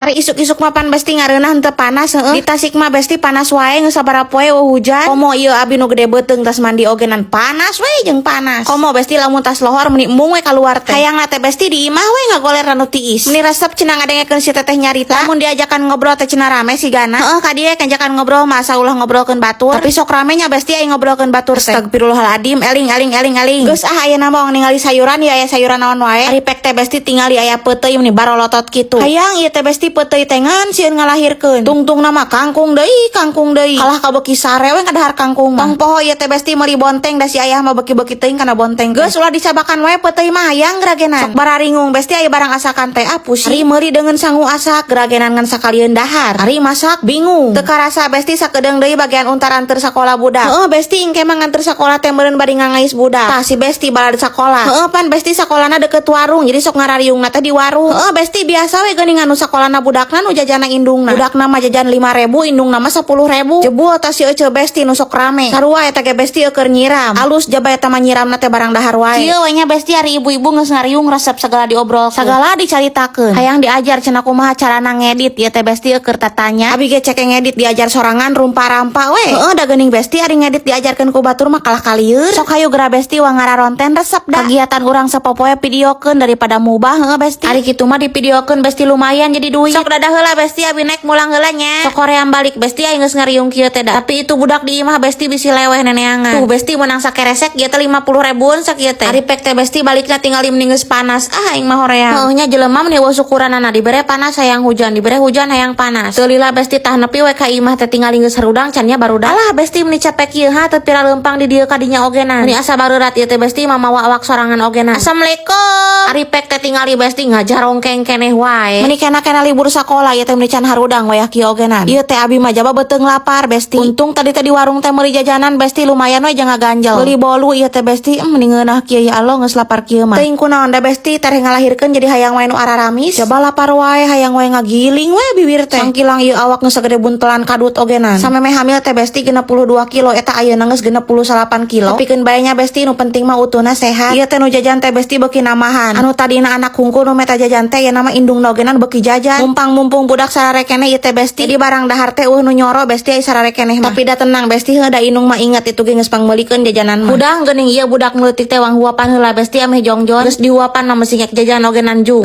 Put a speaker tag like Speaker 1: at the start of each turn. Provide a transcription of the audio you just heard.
Speaker 1: Ari isuk-isuk mapan, Besti, ngareunah henteu panas, heueuh. Di Tasik mah, Besti, panas wae geus sabaraha poe euweuh hujan. Komo ieu abi nu gede beuteung tas mandi ogenan panas we jeung panas. Komo, Besti, lamun tas lohor meni embung we kaluar teh. Hayangna teh, Besti, di imah we ngagoler nu tiis. Meni resep cenah ngadengekeun si teteh nyarita. Lamun diajakan ngobrol teh cenah rame sigana. Heeh, ka dieu ngajakan ngobrol masa ulah ngobrolkeun batur. Tapi sok rame nya, Besti, aing ngobrolkeun batur teh. Astagfirullahaladzim, eling eling eling eling. Geus ah, ayeuna mah ningali sayuran ya, aya sayuran naon wae. Ari pek teh, Besti, tingali aya peuteuy meni barolotot kitu. Hayang ieu teh, Besti, peuteuy teh ngan sieun ngalahirkeun. Tungtung nama kangkung deui, kangkung deui. Kalah ka beuki sare we kadahar kangkung mah. Tong poho ieu teh, Besti, meuli bonteng da si ayah mah beuki-beuki teuing kana bonteng. Geus ulah dicabakan wae peuteuy mah, hayang geragenan. Sok bararingung, Besti, aya barang asakan teh, ah pusing. Ari meuli deungeun sangu asak geragenan ngan sakalieun dahar. Ari masak bingung. Teu karasa, Besti, sakedeung deui bagian untar anter sakola budak. Heeh, Besti, engke mah nganter sakola teh meureun bari ngangais budak. Tah si Besti balad sakola. Heeh pan, Besti, sakolana deket warung, jadi sok ngarariungna teh di warung. Heeh, Besti, biasa we geuningan nu sakolana budakna nu jajana indungna. Budakna mah jajan 5.000, indungna mah 10.000. Jebul tas si ece, Besti, nu sok rame. Sarua eta ge, Besti, eueur nyiram. Alus jaba eta mah nyiramna teh barang dahar wae. Kieu we nya, Besti, ari ibu-ibu geus ngariung resep segala diobrol. Segala dicaritakeun. Hayang diajar cenah kumaha carana ngedit ieu teh, Besti, keur tatanya. Abi ge cek ngedit diajar sorangan rumpa-rampa we. Heeh da geuning, Besti, ari ngedit diajarkeun ku batur mah kalah kalieur. Sok hayu geura, Besti, wang ngararonten resep da. Kegiatan urang sapopoe videokeun daripada mubah, heueuh, Besti. Ari kitu mah divideokeun, Besti, lumayan jadi duit. Sok dadah heula, Besti, abi naik mulang heula nya. Sok hoream balik, Besti, aing geus ngariung kieu teh da. Tapi itu budak di imah, Besti, bisi leweh neneangan. Tuh, Besti, menang sakeresek ieu teh 50 ribuan sakieu teh. Ari pek teh, Besti, balikna tinggal mending geus panas. Ah, aing mah hoream. Heueuh nya, jelema meni euweuh syukuranana, dibere panas hayang hujan, dibere hujan hayang panas. Teu lila, Besti, tah nepi we ka imah teh tinggal geus harudang can nya barudak. Alah, Besti, meni capek kieu ha teu pira leumpang di dieu kadinya ogenan. Meni asa bareurat ieu teh, Besti, mamawa awak sorangan ogenan. Assalamualaikum. Ari pek teh tingali, Besti, ngajarongkeng keneh wae. Meni kena-kena libur sakola ieu teh meni can harudang wayah kieu ogenan. Ieu teh abi mah jaba beuteung lapar, Besti. Untung tadi teh di warung teh meuli jajanan, Besti, lumayan we jangan ganjel. Beli bolu ieu teh, Besti, meni ngeunah kieu, ya Allah, geus lapar kieu mah. Teuing kunaon da, Besti, tereh ngalahirkeun jadi hayang wae nu araramis. Coba lapar wae hayang wae ngagiling we bibir teh. Sangkilang ieu awak geus sagede buntelan kadut ogenan. Sameme hamil teh, Besti, 62 kilo, eta ayeuna geus 68 kilo. Tapi keun bae nya, Besti, nu penting mah utuhna sehat. Ieu teh nu jajan teh, Besti, beuki namahan. Anu tadina anak hungkul nu meta jajan teh ya nama indung ogenan beuki jajan. Mumpang mumpung budak sararekeneh ieu teh, Besti. Jadi barang dahar teh euweuh nu nyoro, Besti, ai sararekeneh mah. Tapi da tenang, Besti, heuh da indung mah inget itu ge geus pangmeulikeun jajanan mah. Hudang geuning ieu budak meuletik teh wang huapan heula, Besti, ameh jongjon. Geus dihuapan mah masih ngek jajan ogenan jung.